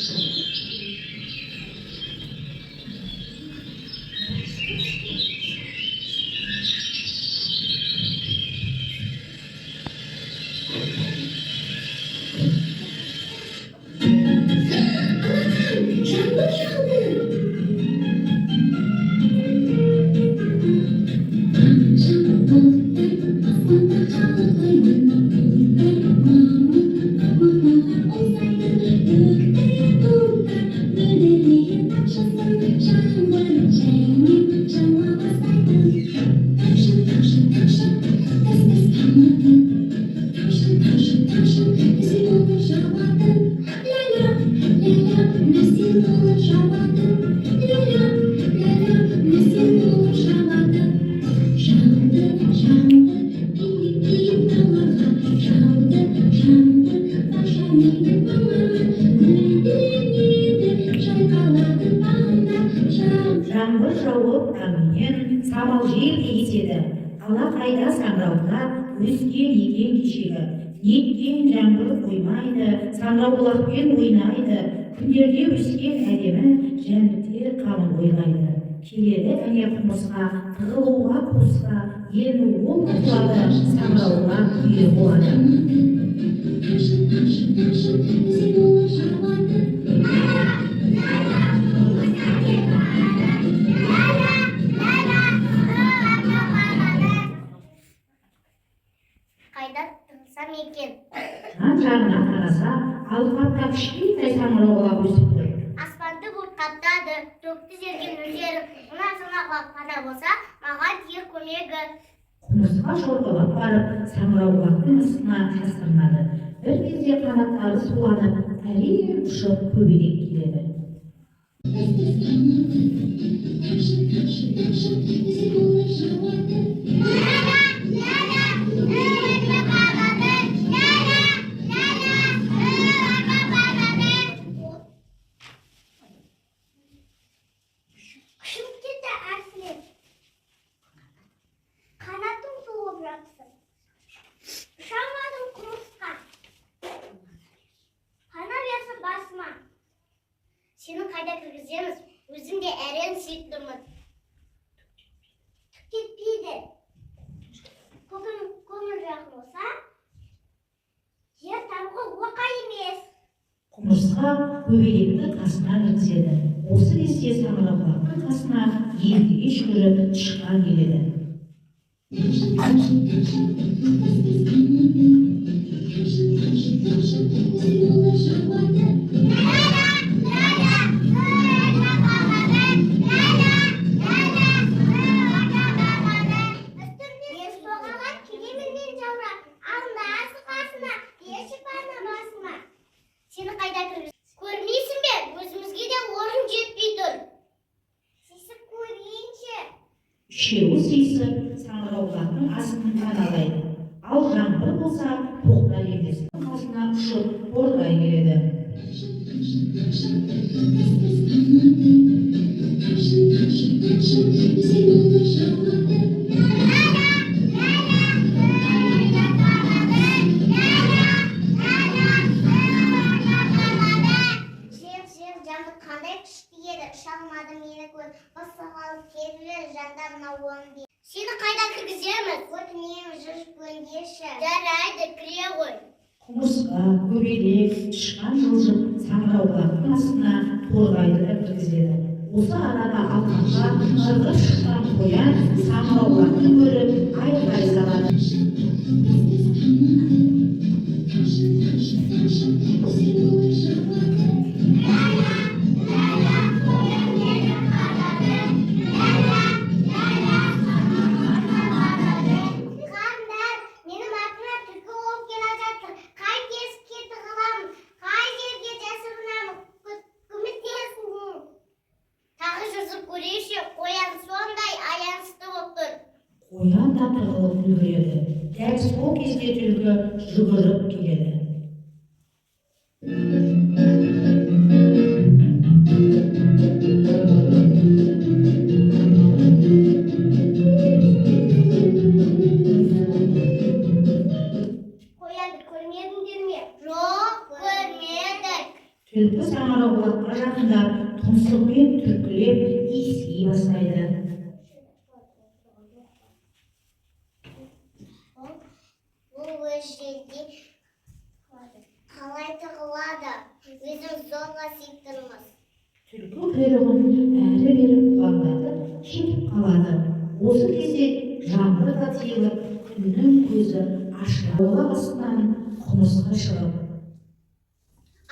Жаңбыр жауды. Ақша бұлттар аспанда қалғимын. Бұлттар мамық, ақ матаға ұқсайды. Көкте бұлттар мөлдіреген тамшысын. Жаңбыр жаймен жауа бастайды. Тамшы, тамшы, тамшы, тас тас тамады. Тамшы, тамшы, тамшы, нөсер болып жауады. Ля-ля, ля-ля, нөсер болып жауады. Ля-ля, ля-ля, нөсер болып жауады. Жауды, жауды, биік биік тауларға. Жауды, жауды, барша менің балаларға. Гүлденеді, жайқалады бағында. Жаңбыр жауып, таңменен самал жел де еседі. Алақайда саңырауқұлақ өскен екен кешегі. Неткен жаңбыр қоймайды, саңырауқұлақпен ойнайды. Күндерде өскен әдемі жәндіктер қамын ойлайды. Келеді әне құмырсқа тығылуға қуысқа. Енді ол құтылады, саңырауқұлақ үйі болады. Тамшы, тамшы, тамшы, нөсер болып жауады. Ля-ля, ля-ля, қайда тығылсам екен? Жан жағына қараса, алқапта кішкентай саңырауқұлақ өсіп тұр. Аспанды бұлт қаптады, төкті жерге нөсерін. Мына саңырауқұлақ пана болса, маған тиер көмегі. Құмырсқа жорғалап барып, саңырауқұлақтың астына жасырынады. Бір кезде қанаттары суланып, әрең ұшып, көбелек келеді. Тас тас тамады. Тамшы, тамшы, тамшы, нөсер болып жауады. Ля-ля, ля-ля, ля-ля, қалады. Ля-ля, ля-ля, ля-ля, қалады. Күшім кетті әлсіреп. Қанатым солып жатсын. Ұша алмадым, құмырсқа. Пана берсін басыма. Сені қайда кіргіземіз? Өзім де әрең сүйіп тұрмын. Түк кетпейді. Көңіл жақын болса, жер табуға оқай емес. Құмырсқа көбелекті қасына кіргізеді. Осы кезде саңырауқұлақтың қасына ентіге жүгіріп тышқан келеді. Тамшы, тамшы, тамшы, тас тас тамады. Тамшы, тамшы, тамшы, нөсер болып жауады. Ля-ля, ля-ля, ля-ля, қалады. Ля-ля, ля-ля, ля-ля, қалады. Мен соғаға келемін мен жаурап. Алынасы қасына, берші пана басыма. Сені қайда кіргіз? Көрмейсің бе? Өзімізге де орын жетпей тұр. Сисіп көрейінші. Үшеуі сыйысып, саңырауқұлақтың астын паналайды. Ал жаңбыр болса, тоқтар емес. Қасына ұшып, торғай келеді. Тамшы, тамшы, тамшы, тас тас тамады. Тамшы, тамшы, тамшы, нөсер болып жауады. Ля-ля, ля-ля, ля-ля, қалады. Ля-ля, ля-ля, ля-ля, қалады. Жер, жер, жаңбыр қандай күшті еді. Ұша алмадым, мені көр. Бас салып кетіп еді, жандарына он бес. Сені қайда кіргіземіз? Өтінемін, жүріп көнбеші. Жарайды, кіре ғой. Құмырсқа, көбелек, тышқан жылжып, саңырауқұлақтың астына торғайды да кіргізеді. Осы арада алқапқа ырғып шыққан қоян саңырауқұлақты көріп, айқай салады. Тамшы, тас тас тамады. Тамшы, тамшы, тамшы, нөсер болып жауады. Ля-ля, ля-ля, қоян мені қарады. Ля-ля, ля-ля, қарады. Қандар, менің артымнан түлкі қуып келе жатыр. Қай тесікке тығыламын? Қай жерге жасырынамын? Көмектесіңдер. Тағы жүзіп көрейінші, қоян сондай аянышты болып тұр. Қоян да тығылып үлгереді. Дәл сол кезде түлкі жүгіріп келеді. Қоянды көрмедіңдер ме? Жоқ, көрмедік. Түлкі саңырауқұлаққа жақындап, тұмсығымен түрткілеп, иіскей бастайды. Ол өз жерде қалай тығылады? Өзіміз зорға сыйып тұрмыз. Түлкі құйрығын әрі-бері бұлғаңдатып, кетіп қалады. Осы кезде жаңбыр да тыйылып, күннің көзі ашыла. Құлақ астынан құмырсқа шығып,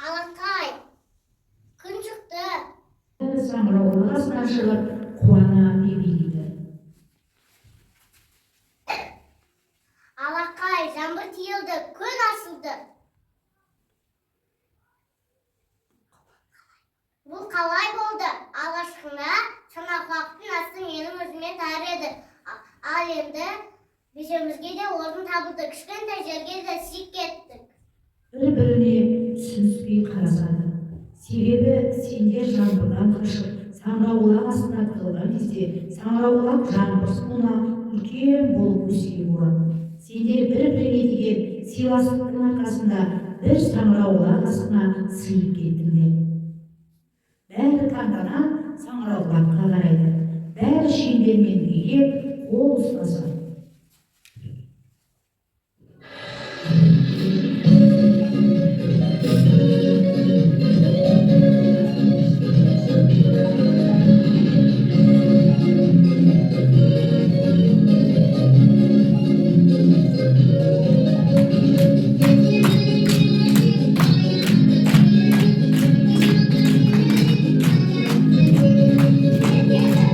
Алақай, күн шықты. Саңырауқұлақ астынан шығып, қуана билейді. Алақай, жаңбыр тыйылды, күн ашылды. Бұл қалай болды? Алғашқында саңырауқұлақтың асты менің өзіме тар еді. Ал енді бесеумізге де орын табылды. Кішкентай жерге де сыйып кеттік. Бір-біріне түсініспей қарасады. Себебі сендер жаңбырдан қашып, саңырауқұлақ астына тығылған кезде саңырауқұлақ жаңбыр суына үлкен болып өскен болатын. Сендер бір-біріңе деген сыйластықтың арқасында бір саңырауқұлақ астына сыйып кеттіңдер. Бәрі таңдана саңырауқұлаққа қарайды. Бәрі шеңбермен билеп, қол ұстасады.